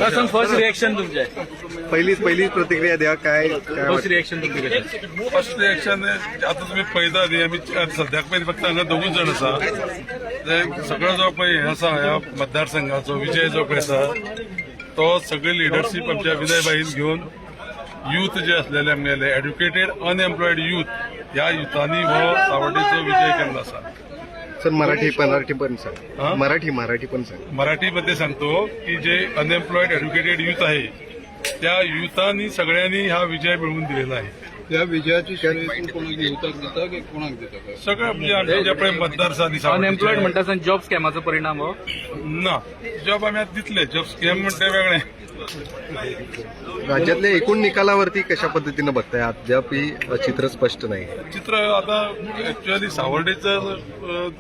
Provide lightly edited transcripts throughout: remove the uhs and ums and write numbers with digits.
निकालापासून first reaction तुमचें. पहिलीच पहिलीच प्रतिक्रिया द्या. काय काय फर्स्ट वाटतं? रिएक्शन तुमचें कशें? फर्स्ट रिएक्शन, आता तुमी पळयता न्ही, आमी सद्याक पळय फक्त हांगा दोगूच जाण आसा. ते सगळो जो पळय हे आसा, ह्या मतदारसंघाचो विजय जो पळय आसा, तो सगळी लिडरशीप आमच्या विनय भाईन घेवन, यूथ जे आसलेले आमगेले एड्युकेटेड अनएम्प्लॉयड यूथ, ह्या युथांनी हो सावड्डेचो विजय केल्लो आसा. सर, मराठी पण, मराठी पण सांग. हा? मराठी, मराठी पण सांग. मराठीमध्ये सांगतो की जे अनएम्प्लॉयड एज्युकेटेड युथ आहे, त्या युथांनी सगळ्यांनी हा विजय मिळवून दिलेला आहे. त्या विजयाची श्रेय तूं कोणाक युथाक दिता की कोणाक दिता काय? सगळं म्हणजे आमचे जे पळय मतदार अनएम्प्लॉयड म्हणटा आसतना जॉब स्कॅमाचो परिणाम हो? ना, जॉब आम्ही आता दितले. जॉब स्कॅम म्हणते वेगळे. राज्यातल्या एकूण निकालावरती कशा पद्धतीनं बघताय? अद्यापही चित्र स्पष्ट नाही. चित्र आता ऍक्च्युअली सावर्डेचं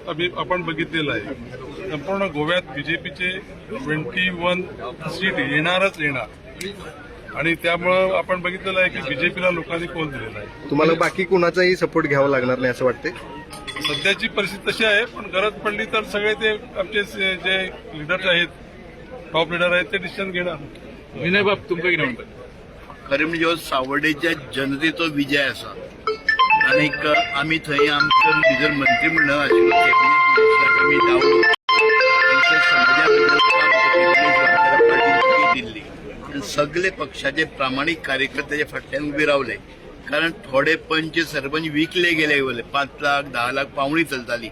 आम्ही आपण बघितलेलं आहे. संपूर्ण गोव्यात बीजेपीचे 21 सीट येणारच येणार आणि त्यामुळं आपण बघितलेलं आहे की बीजेपीला लोकांनी कौल दिलेला आहे. तुम्हाला बाकी कुणाचाही सपोर्ट घ्यावा लागणार नाही असं वाटते? सध्याची परिस्थिती तशी आहे, पण गरज पडली तर सगळे ते आमचे जे लिडर्स आहेत, टॉप लिडर आहेत, ते डिसिजन घेणार. विनय बाब, तुमकां कितें म्हणटा? खरें म्हणजे हो सावर्डेच्या जनतेचो विजय आसा आनीक आमी थंय आमचो भितर मंत्रिमंडळ आशिल्लो, कॅबिनेट मिनिस्टराक आमी धांवलो. आमच्या समाजा भितर काम करपी पार्टीन दिल्ली आनी सगळे पक्षाचे प्रामाणीक कार्यकर्ते फाटल्यान उबे रावले, कारण थोडे पंच सरपंच विकले गेले. 5 लाख, 10 लाख पावणी चलताली.